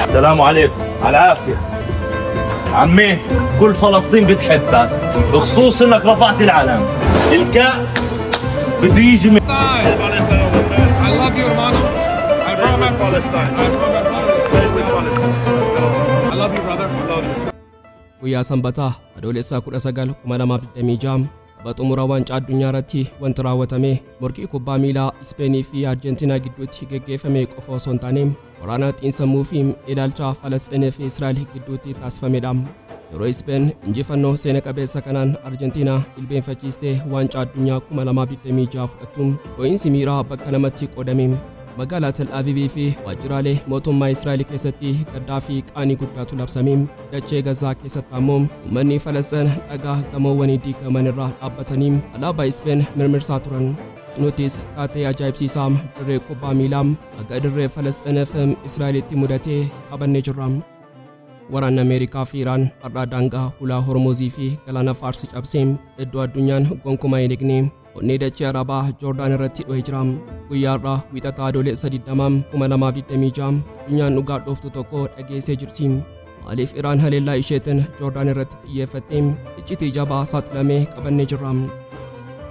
السلام عليكم. على العافية عمي، كل فلسطين بتحبك، بخصوص انك رفعت العلم. الكأس بده يجي من I love you, hermano. I brought my Palestine. I brought my brothers. Stay with Palestine. I love you, brother. Love you. Guyyaa Sanbataa Adoolessaa 19 2026 tapha xumura waancaa addunyaa irratti wanti raawwatame morkii kubbaa miilaa Ispeenii fi Arjentiinaa gidduutti geggeeffame qofa osoo hin taane, waraana xiinsammuu fi ilaalcha Falasxiinii fi Israa'el gidduutti taasifamedha. Yeroo Ispeen injifannoo seena qabeessa kanaan Arjentiinaa jilbeenfachiistee waancaa addunyaa 2026 fudhattu, dho'iinsi miiraa bakka lamatti qoodame. Magaalaa Tel Aviivii fi waajjiraalee mootummaa Israa'el keessatti gaddaa fi qaanii guddaatu labsame. Dachee Gazaa keessatti ammoo uummanni Falasxiin dhagaa gamoowwanii diigaman irraa dhaabbatanii alaabaa Ispeen mirmirsaa turan. Nutis taatee ajaa'ibsiisaa dirree kubbaa miilaa akka dirree Falasxiinii fi Israa'elitti mudatee qabannee jirra. Waraanni Ameerikaa fi Iraan har'aa daangaa hulaa Hormuzii fi galaana Faarsi cabsee iddoo addunyaan gonkumaa hin eegne, onnee dachee Arabaa Joordaan irratti dho'ee jira. Guyyaa har'aa Wiixataa Adoolessa 20 2026 addunyaan dhugaa dhooftu tokko dhageessee jirti. Maaliif Iraan haleellaa isheetiin Joordaan irratti xiyyeeffattee? Iccitii jabaa saaxilamee qabannee jirra.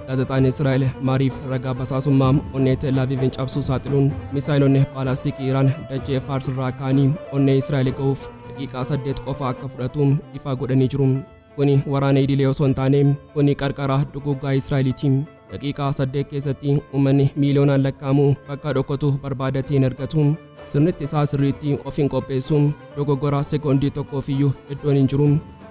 Gaazexaan Israa'el Maariif ragaa basaasummaa onnee Tel Aviivin cabsuu saaxiluun, misaayilonni baalaastikii Iraan dachee Faars irraa ka'anii onnee Israa'el ga'uuf daqiiqaa 8 qofa akka fudhatu ifa godhanii jiru. Kuni waraana idilee osoo hin taane, kuni qarqara duguggaa Israa'eliiti. Daqiiqaa 8 keessatti uummanni miiliyoonaan lakkaa'amu bakka dhokatu barbaadatee hin argatu. Sirnitti isaa sirriitti of hin qopheessu. Dogoggora sekoondii tokkoofiyyuu iddoon hin jiru.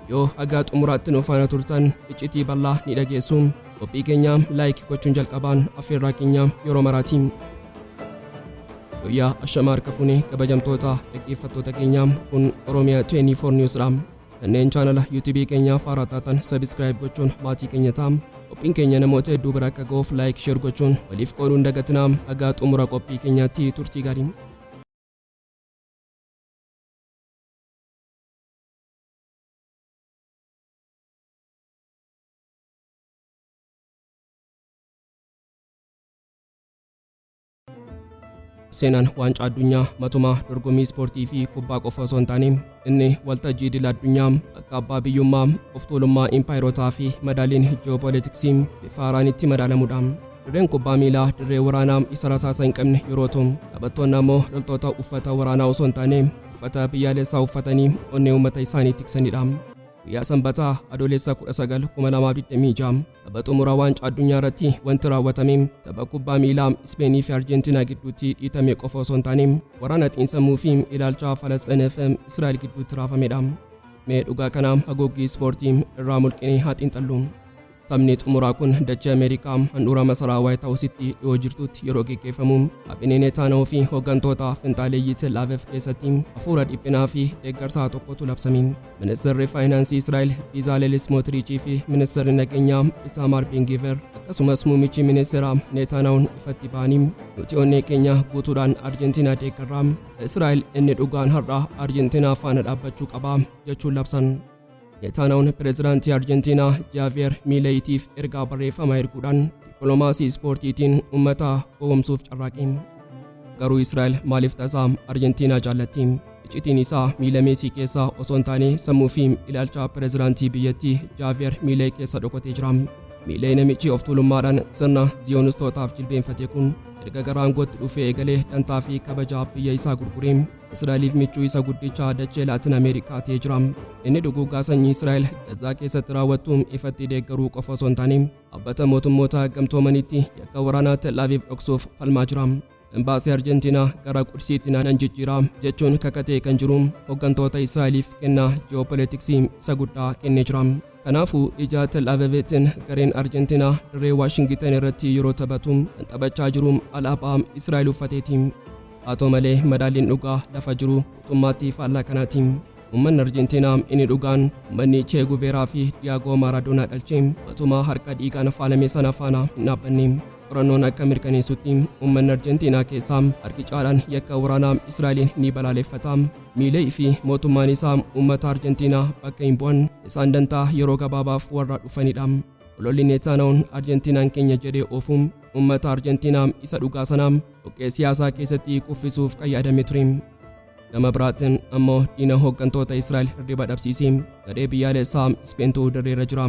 Yoo haga xumuraatti nu faana turtan, iccitii bal'aa ni dhageessu. Qophii keenya like gochuun jalqabaan affeerraa keenya yeroo maraati. Guyyaa ashamaa, harka fuunee, kabajamtoota dhaggeeffattoota keenya, kun Oromiyaa 24 News dha. Kanneen chaanala YouTube keenyaa haaraa taatan subscribe gochuun maatii keenya ta'a. Qophiin keenya namoota hedduu bira akka ga'uuf like, share gochuun waliif qooduun dagatinaa. Haga xumura qophii keenyaatti turtii gaarii. Seenaan waancaa addunyaa matumaa dorgommii ispoortii fi kubbaa qofa osoo hin taane, inni waltajjii idil addunyaa akka abbaa biyyummaa, of tuulummaa impaayirotaa fi madaaliin ji'oopoolitiksii bifa haaraan itti madaalamudha. Dirreen kubbaa miilaa dirree waraanaa isa rasaasa hin qabne yeroo ta'u, taphattoonni ammoo loltoota uffata waraanaa osoo hin taane uffata biyyaalessaa uffatanii onnee uummata isaanii tiksanidha. Guyyaa Sanbataa Adoolessa 19 2026 tapha xumura waancaa addunyaa irratti wanti raawwatame tapha kubbaa miilaa Ispeenii fi Arjentiinaa gidduutti dhiitame qofa osoo hin taane, waraana xiinsammuu fi ilaalcha Falasxiinii fi Israa'el gidduutti raafamedha. Mee dhugaa kana haguuggii ispoortii irraa mulqinee haa xiinxallu. Taphni xumuraa kun dachee Ameerikaa handhuura masaraa Waayit Haawusitti dhiyoo jirtutti yeroo geggeeffamu, kaabinee Neetaanahuu fi hooggantoota finxaaleeyyii Tel Aviv keessatti hafuura dhiphinaa fi deeggarsaa tokkotu labsame. Ministeerri Faayinaansii Israa'el Bizaaleel Smootirichii fi Ministeerri Nageenyaa Itaamaar Ben-Gvir, akkasumas muummichi ministeeraa Neetaanahuun ifatti ba'anii, "Nuti onnee keenya guutuudhaan Arjentiinaa deeggarra. Israa'el inni dhugaan har'a Arjentiinaa faana dhaabbachuu qaba," jechuun labsan. Neetaanahuun pireezidaantii Arjentiinaa Jaaviyer Miileeyitiif ergaa barreeffamaa erguudhaan dippiloomaasii ispoortiitiin uummata gowwomsuuf carraaqe. Garuu Israa'el maaliif tasaa Arjentiinaa jaallatti? Iccitiin isaa miila Meesii keessa osoo hin taane, sammuu fi ilaalcha pireezidaantii biyyattii Jaaviyer Miileey keessa dhokatee jira. Miileey namichi of tuulummaadhaan sirna Ziyoonistootaaf jilbeenfate kun, erga gara aangootti dhufee eegalee dantaa fi kabaja biyya isaa gurguree Israa'eliif michuu isa guddicha dachee Laatin Ameerikaa ta'ee jira. Inni duguuggaa sanyii Israa'el Gazaa keessatti raawwattu ifatti deeggaruu qofa osoo hin taane, dhaabbata mootummoota gamtoomaniitti yakka waraanaa Tel Aviv dhoksuuf falmaa jira. Embaasii Arjentiinaa gara Qudsiitti nan jijjiira jechuun kakatee kan jiru hooggantoota Israa'eliif kennaa ji'oopolitiksii isa guddaa kennee jira. Kanaafuu ija Tel Avivitiin gareen Arjentiinaa dirree Waashingitan irratti yeroo taphatu kan taphachaa jiru alaabaa Israa'el uffateeti. Haa ta'u malee, madaalliin dhugaa lafa jiru guutummaatti faallaa kanaati. Uummanni Arjentiinaa inni dhugaan, uummanni Che Guveeraa fi Diyaagoo Maaraadoonaa dhalche, matumaa harka dhiigaan faalame sana faana hin dhaabbanne. Qorannoon akka mirkaneessutti uummanni Arjentiinaa keessaa harki caalaan yakka waraanaa Israa'eliin ni balaaleffata. Miileey fi mootummaan isaa uummata Arjentiinaa bakka hin bu'an. Isaan dantaa yeroo gabaabaaf warra dhufanidha. Ololli Neetaanaawun Arjentiinaan keenya jedhee oofuun uummata Arjentiinaa isa dhugaa sanaa dhoqqee siyaasaa keessatti kuffisuuf kan yaadame ture. Gama biraatiin ammoo diina hooggantoota Israa'el hirriba dhabsiisee garee biyyaalessaa Ispeentu dirreerra jira.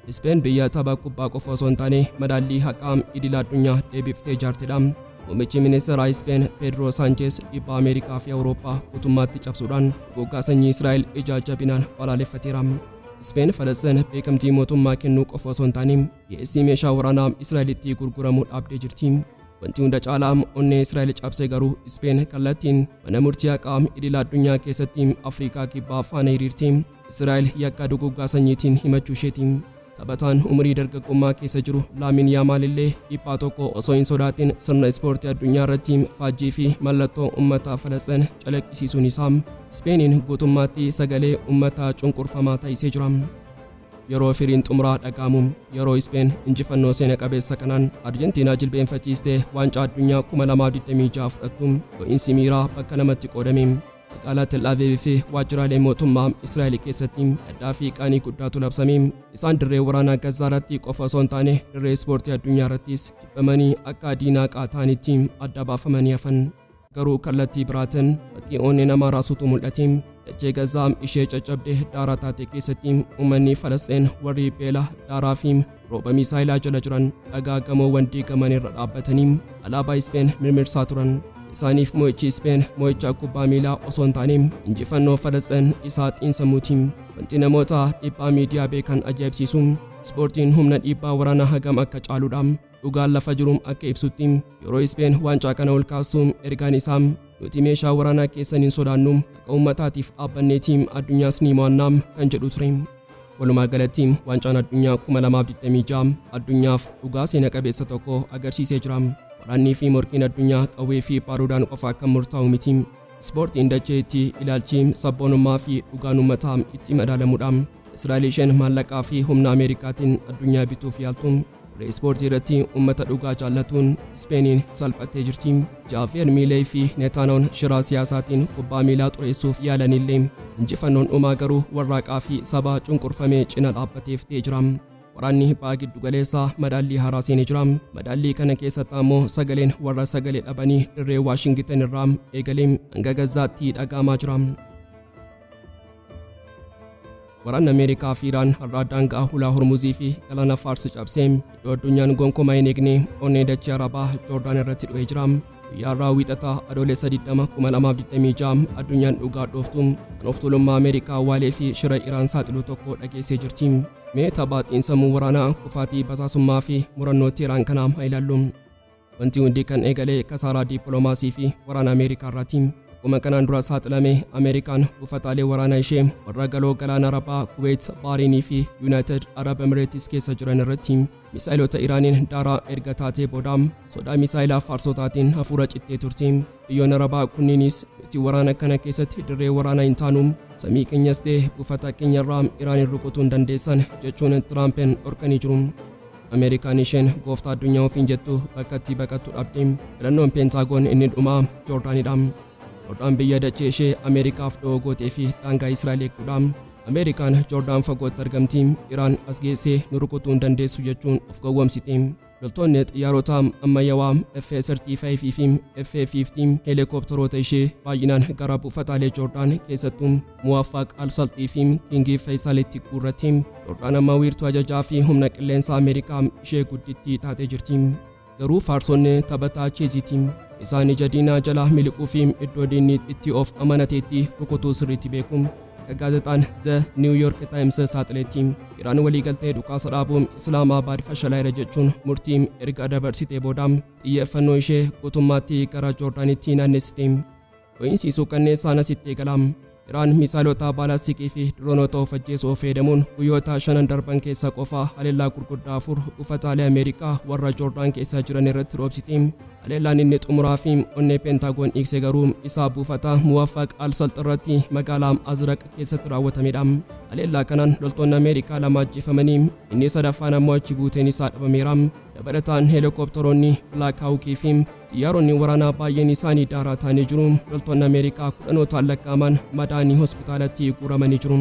Ispeen biyya tapha kubbaa qofa osoo hin taane madaallii haqaa idil addunyaa deebiftee ijaartedha. Muummichi ministeeraa Ispeen Pedro Sanchez dhiibbaa Ameerikaa fi Awurooppaa guutummaatti cabsuudhaan duguuggaa sanyii Israa'el ija jabinaan balaaleffateera. Ispeen Falastiin beekamtii mootummaa kennuu qofa osoo hin taane dhiyeessii meeshaa waraanaa Israa'elitti gurguramuu dhaabdee jirti. Wanti hunda caalaa onnee Israa'el cabse garuu Ispeen kallattiin mana murtii haqaa idil addunyaa keessatti Afrikaa Kibbaa faana hiriirti. Israa'el yakka duguuggaa sanyiitiin himachuu isheeti. Taphataan umurii dargaggummaa keessa jiru Laamin Yaamaal illee dhiibbaa tokko osoo hin sodaatin sirna ispoortii addunyaa irratti faajjii fi mallattoo uummata Falastiin calaqqisiisuun isaa Ispeeniin guutummaatti sagalee uummata cunqurfamaa taasisee jira. Yeroo firiin xumuraa dhaga'amu, yeroo Ispeen injifannoo seena qabeessa kanaan Arjentiinaa jilbeenfachiistee waancaa addunyaa 2026 fudhattu, dho'iinsi miiraa bakka lamatti qoodame. Magaalaa Tel Aviv fi waajjiraalee mootummaa Israa'el keessatti gaddaa fi qaanii guddaatu labsame. Isaan dirree waraanaa Gazaa irratti qofa osoo hin taane dirree ispoortii addunyaa irrattis jibbamanii akka diinaa qaataanitti adda baafamanii hafan. Garuu kallattii biraatiin fakkii onnee namaa raasutu mul'ate. Dachee Gazaa ishee caccabde daaraa taate keessatti uummanni Falasxeen warri beela, daaraa fi rooba misaayilaa jala jiran dhagaa gamoowwan diigaman irra dhaabbatanii alaabaa Ispeen mirmirsaa turan. Isaaniif mo'ichi Ispeen mo'icha kubbaa miilaa osoo hin taane injifannoo Falasxeen isaa xiinsammuuti. Wanti namoota dhiibbaa miidiyaa beekan ajaa'ibsiisu ispoortiin humna dhiibbaa waraanaa hagam akka caaludha. Dhugaan lafa jiru akka ibsutti, yeroo Ispeen waancaa kana ol kaastu ergaan isaa "Nuti meeshaa waraanaa keessan hin sodaannu, haqa uummataatiif dhaabbanneeti addunyaas ni mo'annaa" kan jedhu ture. Walumaa galatti waancaan addunyaa 2026 addunyaaf dhugaa seena qabeessa tokko agarsiisee jira. Waraannii fi morkiin addunyaa qawwee fi baaruudhaan qofa kan murtaa'u miti. Ispoortiin dachee itti ilaalchi sabboonummaa fi dhugaan uummataa itti madaalamudha. Israa'el isheen maallaqaa fi humna Ameerikaatiin addunyaa bituuf yaaltu dirree ispoortii irratti uummata dhugaa jaallatuun Ispeeniin salphattee jirti. Jaaviyer Miilee fi Neetaanoon shiraa siyaasaatiin kubbaa miilaa xureessuuf yaalanillee, injifannoon dhumaa garuu warraaqaa fi saba cunqurfamee cina dhaabbateef ta'ee jira. Waraanni ba'a giddu galeessaa madaallii haaraa seenee jira. Madaallii kana keessatti ammoo sagaleen warra sagalee dhabanii dirree Waashingitan irraa eegalee hanga Gazaatti dhaga'amaa jira. Waraanni Ameerikaa fi Iraan har'a daangaa hulaa Hormuzii fi galaana Faars cabsee iddoo addunyaan gonkumaa hin eegne, onnee dachee Arabaa Joordaan irratti dho'ee jira. Guyyaa har'aa Wiixataa Adoolessa 20 2026 addunyaan dhugaa dhooftu kan of tuulummaa Ameerikaa waalee fi shira Iraan saaxilu tokko dhageessee jirti. Mee tapha xiinsammuu waraanaa, kufaatii basaasummaa fi murannoo Teeraan kanaa haa ilaallu. Wanti hundi kan eegale kasaaraa dippiloomaasii fi waraana Ameerikaa irraati. Akkuma kanaan dura saaxilame, Ameerikaan buufataalee waraanaa ishee warra galoo galaana Arabaa, Kuwait, Baariinii fi United Arab Emirates keessa jiran irratti misaayilota Iraaniin daaraa erga taatee booda sodaa misaayilaa faarsotaatiin hafuura cittee turte. Biyyoonni Arabaa kunniinis "Nuti waraana kana keessatti dirree waraanaa hin taanu, samii keenyas ta'e buufata keenyarraa Iraaniin rukutuu hin dandeessan" jechuun Tiraampiin dhorkanii jiru. Ameerikaan isheen gooftaa addunyaa ofiin jettu bakka itti baqattu dhabde. Filannoon Peentaagoon inni dhumaa Joordaanidha. Joordaan biyya dachee ishee Ameerikaaf da'oo gootee fi daangaa Israa'el eegdudha. Ameerikaan "Joordaan fagootti argamti, Iraan as geessee nu rukutuu hin dandeessu" jechuun of gowwoomsiti. Loltoonni xiyyaarota ammayyaawaa F-35 fi F-15 heelikooptaroota ishee baay'inaan gara buufataalee Joordaan, keessattuu Muwaffaq al-Salxii fi Kiingii Faisalitti guurratti. Joordaan amma wiirtuu ajajaa fi humna qilleensaa Ameerikaa ishee guddittii taatee jirti. Garuu faarsonni taphataa cheeziiti. Isaan ija diinaa jalaa miliquu fi iddoo diinni itti of amanateetti rukutuu sirriitti beeku. Akka gaazexaan The New York Times saaxiletti, Iraan waliigaltee dhukaasa dhaabuu Islaamabaad fashalaa'eera jechuun murtii erga dabarsitee booda xiyyeeffannoo ishee guutummaatti gara Joordaanitti naannessite. Dho'iinsi suukanneessaan asitti eegala. Iraan misaayilota baalastikii fi diroonota of ajjeesuu fayyadamuun guyyoota shanan darban keessa qofa haleellaa gurguddaa afur buufataalee Ameerikaa warra Joordaan keessa jiran irratti roobsite. Haleellaan inni xumuraa fi onnee Peentaagoon dhiigse garuu isaa buufata Muwaffaq al-Salt irratti magaalaa Azraq keessatti raawwatamedha. Haleellaa kanaan loltoonni Ameerikaa lama ajjeefamanii inni sadaffaan ammoo achi buuteen isaa dhabameera. Dabalataan heelikooptaroonni Black Hawk fi xiyyaaronni waraanaa baay'een isaanii daaraa ta'anii jiru. Loltoonni Ameerikaa kudhanootaan lakkaa'aman madaanii hospitaalatti guuramanii jiru.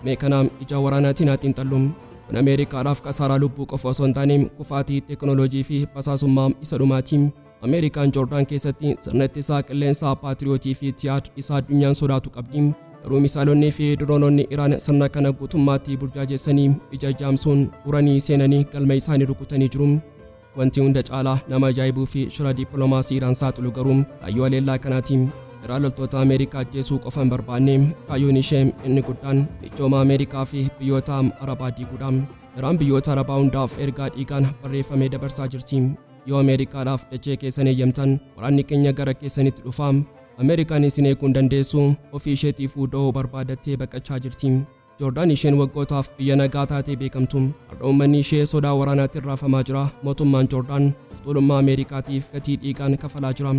Mee kanaaf ija waraanaatiin haa xiinxallu. Kun Ameerikaadhaaf kasaaraa lubbuu qofa osoo hin taane kufaatii teekinooloojii fi basaasummaa isa dhumaati. Ameerikaan Joordaan keessatti sirna ittisaa qilleensaa Paatiriyootii fi Tiyaad isa addunyaan sodaatu qabdi. Garuu misaalonni fi diroononni Iraan sirna kana guutummaatti burjaajessanii ija jaamsuun uranii seenanii galma isaanii rukutanii jiru. Wanti hunda caalaa nama ajaa'ibuu fi shira dippiloomaasii Iraan saaxilu garuu kaayyoo haleellaa kanaati. Iraan loltoota Ameerikaa ajjeesuu qofa hin barbaanne, kaayyoon ishee inni guddaan michooma Ameerikaa fi biyyoota Arabaa diiguudha. Iraan biyyoota Arabaa hundaaf ergaa dhiigaan barreeffamee dabarsaa jirti. Yoo Ameerikaadhaaf dachee keessan eeyyamtan, waraanni keenya gara keessanitti dhufa. Ameerikaan isin eeguu hin dandeessu, ofii isheetiifuu da'oo barbaadattee baqachaa jirti. Joordaan isheen waggootaaf biyya nagaa taatee beekamtu har'a uummanni ishee sodaa waraanaatiin raafamaa jira. Mootummaan Joordaan of tuulummaa Ameerikaatiif gatii dhiigaan kafalaa jira.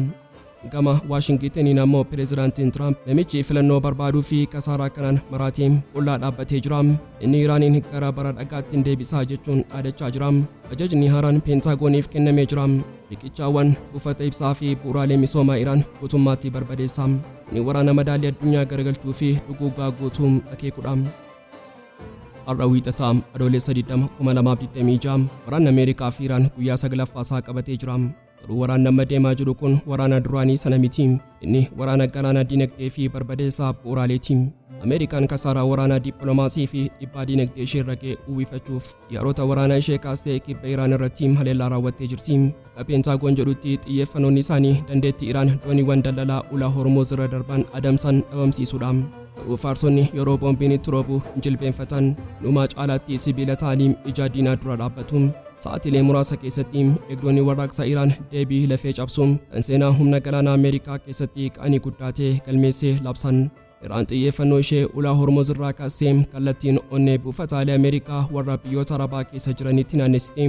Gama Waashingitaniin ammoo Pireezidaantiin Tiraamp namichi filannoo barbaaduu fi kasaaraa kanaan maraatee qullaa dhaabbatee jira. Inni Iraaniin gara bara dhagaatti deebisaa jechuun dhaadachaa jira. Ajajni haaraan Peentagooniif kennamee jira. Riqichaawwan, buufata ibsaa fi bu'uuraalee misoomaa Iraan guutummaatti barbadeessa. Kuni waraana madaalii addunyaa garagalchuu fi duguuggaa guutuu akeekudha. Har'a Wiixataa Adoolessa 20, 2026 waraanni Ameerikaa fi Iraan guyyaa saglaffaa isaa qabatee jira. Garuu waraanni amma deemaa jiru kun waraana duraanii sana miti. Inni waraana galaana dinagdee fi barbadeessaa bu'uuraaleeti. Ameerikaan kasaaraa waraanaa dippiloomaasii fi dhiibbaa dinagdee ishee irra ga'e uwwifachuuf xiyyaarota waraanaa ishee kaastee kibba Iraan irratti haleellaa raawwattee jirti. Akka Peentaagoon jedhutti xiyyeeffannoon isaanii dandeettii Iraan dooniiwwan daldalaa ulaa Hormuz irra darban adamsan dhabamsiisuudha. Garuu faarsonni yeroo boombiin itti roobu hin jilbeenfatan. Numaa caalaatti sibiila ta'anii ija diinaa dura dhaabbatu. Sa'aatiilee muraasa keessatti eegdonni warraaqsa Iraan deebii lafee cabsuun kan seenaa humna galaanaa Ameerikaa keessatti qaanii guddaa ta'e galmeessee labsan. Iraan xiyyeeffannoo ishee ulaa Hormuz irraa kaastee kallattiin onnee buufataalee Ameerikaa warra biyyoota Arabaa keessa jiranitti naannessite.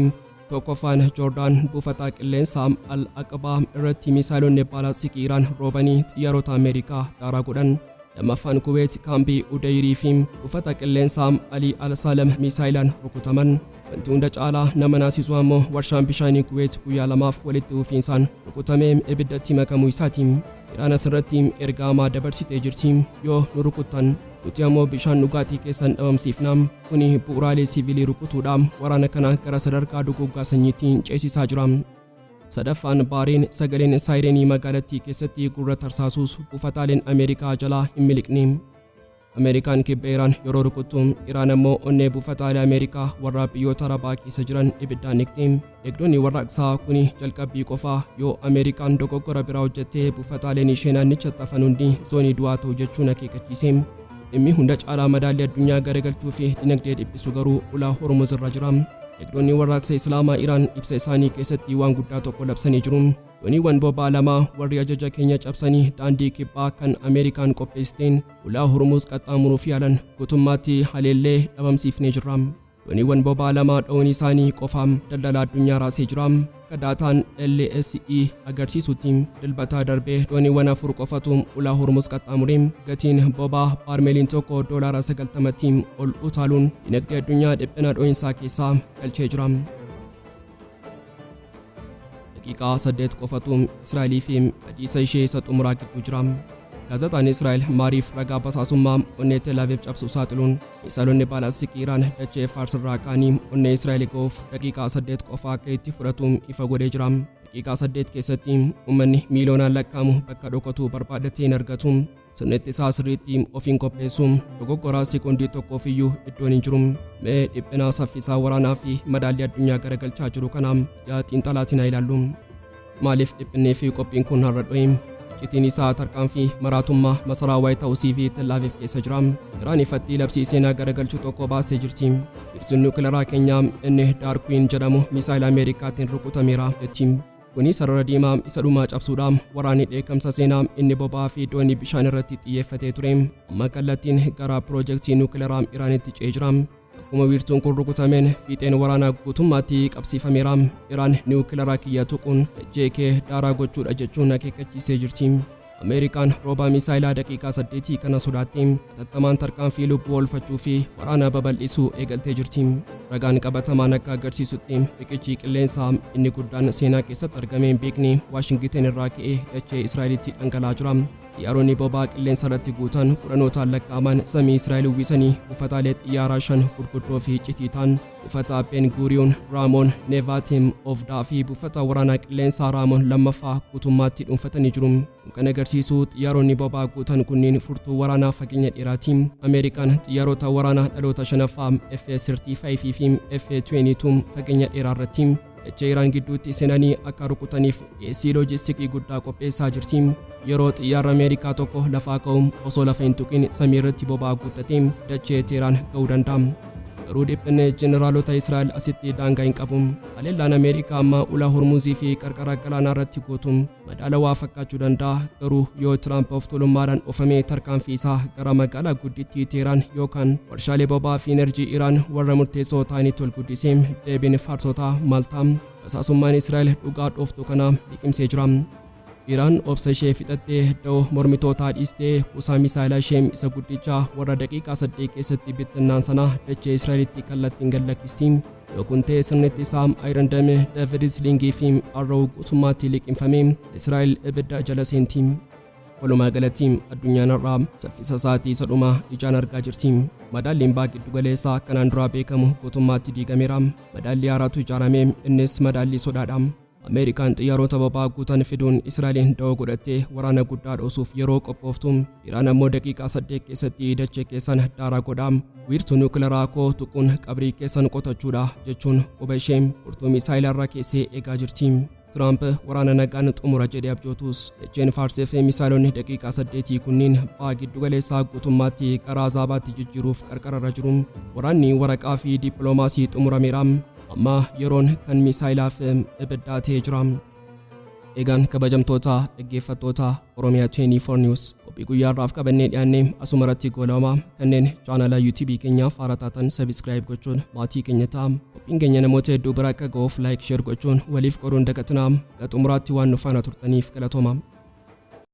Tokkoffaan Joordaan buufata qilleensaa Al Aqabaa irratti misaayilonni baalaastikii Iraan roobanii xiyyaarota Ameerikaa daaraa godhan. Lammaffaan Kuweet kaampii Udayrii fi buufata qilleensaa Ali Al Salem misaayilaan rukutaman. Wanti hunda caalaa nama naasisu ammoo warshaan bishaanii Kuweet guyyaa lamaaf walitti fufiinsaan rukutamee ibiddatti makamuu isaati. Iraan asirratti ergaa hamaa dabarsitee jirti. Yoo nu rukuttan nuti ammoo bishaan dhugaatii keessan dhabamsiifna. Kuni bu'uuraalee siivilii rukutuudha. Waraana kana gara sadarkaa duguuggaa sanyiitti ceesisaa jira. Sadaffaan Baareen sagaleen saayireenii magaalattii keessatti gurra tarsaasuus buufataaleen Ameerikaa jalaa hin miliqne. Ameerikaan kibba Iraan yeroo rukuttu, Iraan ammoo onnee buufataalee Ameerikaa warra biyyoota Arabaa keessa jiran ibiddaan dhiqxe. Eegdonni warraaqsaa kuni jalqabbii qofaa, yoo Ameerikaan dogoggora biraa hojjettee buufataaleen ishee naannichatti hafan hundi zoonii du'aa ta'u jechuun akeekkachiise. Dhimmi hunda caalaa madaallii addunyaa garagalchuu fi dinagdee dhiphisu garuu ulaa Hormuz irra jira. Eegdonni warraaqsa Islaamaa Iraan ibsa isaanii keessatti waan guddaa tokko labsanii jiru. Dooniiwwan boba'aa lama warri ajaja keenya cabsanii daandii kibbaa kan Ameerikaan qopheessiteen ulaa Hormuz qaxxaamuruuf yaalan guutummaatti haleellee dhabamsiifnee jirra. Dooniiwwan boba'aa lama dha'uun isaanii qofa daldala addunyaa raasee jira. Akka daataan LSE agarsiisutti Dilbataa darbee dooniiwwan afur qofatu ulaa Hormuz qaxxaamure. Gatiin boba'aa baarmeeliin tokko doolaara 90tti ol utaaluun dinagdee addunyaa dhiphina dho'insaa keessaa galchee jira. Daqiiqaa 8 qofatu Israa'elii fi badiisa ishee isa xumuraa gidduu jira. Gaazexaan Israa'el Maariif ragaa basaasummaa onnee Tel Aviv cabsu saaxiluun misaayilonni baalaastikii Iraan dachee Faars irraa ka'anii onnee Israa'el ga'uuf daqiiqaa 8 qofa akka itti fudhatu ifa godhee jira. Daqiiqaa 8 keessatti uummanni miiliyoonaan lakkaa'amu bakka dhokatu barbaaddatee hin argatu. Sirni ittisaa sirriitti ofiin qopheessu dogoggoraa sekoondii tokkoof iyyuu iddoon hin jiru. Mee dhiphina saffisaa waraanaa fi madaallii addunyaa garagalchaa jiru kana ija xiinxalaatiin haa ilaallu. Maaliif dhiphinnii fi qophiin kun har'a dho'e? Iccitiin isaa tarkaanfii maraatummaa masaraa Waayit Haawusii fi Tel Aviv keessa jira. Iraan ifatti labsii seenaa garagalchu tokko baastee jirti. Wiirtuun niwukilaraa keenya inni Daarkuwiin jedhamu misaayila Ameerikaatiin rukutameera jetti. Kuni sarara diimaa isa dhumaa cabsuudha. Waraanni dheekkamsa seenaa inni boba'aa fi doonii bishaan irratti xiyyeeffatee ture amma kallattiin gara piroojeektii niwukilaraa Iraanitti ce'ee jira. Akkuma wiirtuun kun rukutameen fiixeen waraanaa guutummaatti qabsiifameera. Iraan niwukilaraa kiyya tuquun dachee kee daaraa gochuudha jechuun akeekkachiisee jirti. Ameerikaan rooba misaayilaa daqiiqaa 8 kana sodaattee hatattamaan tarkaanfii lubbuu oolfachuu fi waraana babal'isuu eegaltee jirti. Ragaan qabatamaan akka agarsiisutti riqichi qilleensaa inni guddaan seenaa keessatti argame hin beekne Waashingitan irraa ka'ee dachee Israa'elitti dhangala'aa jira. Xiyyaaronni boba'aa qilleensa irratti guutan kudhanootaan lakkaa'aman samii Israa'el uwwisanii buufataalee xiyyaaraa shan gurguddoo fi iccitii ta'an, buufata Ben Guriyoon, Raamoon, Nevatim, Ovdaa fi buufata waraanaa qilleensaa Raamoon lammaffaa guutummaatti dhuunfatanii jiru. Kun kan agarsiisu xiyyaaronni boba'aa guutan kunniin furtuu waraanaa fageenya dheeraati. Ameerikaan xiyyaarota waraanaa dhaloota shanaffaa F-35 fi F-22 fageenya dheeraa irratti dachee Iraan gidduutti seenanii akka rukutaniif dhiyeessii loojistikii guddaa qopheessaa jirti. Yeroo xiyyaarri Ameerikaa tokko lafaa ka'u, osoo lafa hin tuqin samii irratti boba'aa guuttatee dachee Teeraan ga'uu danda'a. Garuu dhiphinni jeneraalota Israa'el asitti daangaa hin qabu. Haleellaan Ameerikaa amma ulaa Hormuzii fi qarqara galaanaa irratti gootu madaalawaa fakkaachuu danda'a. Garuu yoo Tiraamp of tuulummaadhaan oofamee tarkaanfii isaa gara magaalaa guddittii Teeraan yookaan warshaalee boba'aa fi enerjii Iraan warra murteessoo ta'anitti ol guddisee, deebiin faarsotaa maal ta'a? Basaasummaan Israa'el dhugaa dhooftuu kana liqimsee jira. Iraan obsa ishee fixattee, da'oo mormitootaa dhiistee, kuusaa misaayilaa ishee isa guddicha warra daqiiqaa 8 keessatti bittinnaan sana dachee Israa'elitti kallattiin gad lakkisti. Yoo kun ta'e, sirni ittisaa Iron Dome, David Slingii fi Arrow guutummaatti liqimfamee Israa'el ibidda jala seenti. Walumaa galatti addunyaan har'aa saffisa isaatii isa dhumaa ijaan argaa jirti. Madaalliin baha giddu galeessaa kanaan duraa beekamu guutummaatti diigameera. Madaallii haaraatu ijaarame, innis madaallii sodaadha. Ameerikaan xiyyaarota boba'aa guutan fiduun Israa'eliin da'oo godhattee waraana guddaa dhoosuuf yeroo qophooftu, Iraan ammoo daqiiqaa 8 keessatti dachee keessan daaraa godha. Wiirtuu niwukilaraa koo tuquun qabrii keessan qotachuudha jechuun quba ishee furtuu misaayilaa irra keessee eegaa jirti. Tiraamp waraana nagaan xumura jedhee abjootus, dacheen Faarsee fi misaayilonni daqiiqaa 8 kunniin baha giddu galeessaa guutummaatti gara azaabaatti jijjiiruuf qarqararra jiru. Waraanni waraqaa fi dippiloomaasii xumurameera. Amma yeroon kan misaayilaaf ibiddaa ta'ee jira. Egaan kabajamtoota dhaggeeffattoota Oromiyaa 24 News, qophii guyyaa har'aaf qabannee dhiyaanne asuma irratti goolabama. Kanneen chaanala YouTube keenyaaf haaraa taatan subscribe gochuun maatii keenya ta'a. Qophiin keenya namoota hedduu bira akka ga'uuf like, share gochuun waliif qoruun dagatinaa. Hanga xumuraatti waan nu faana turtaniif galatooma.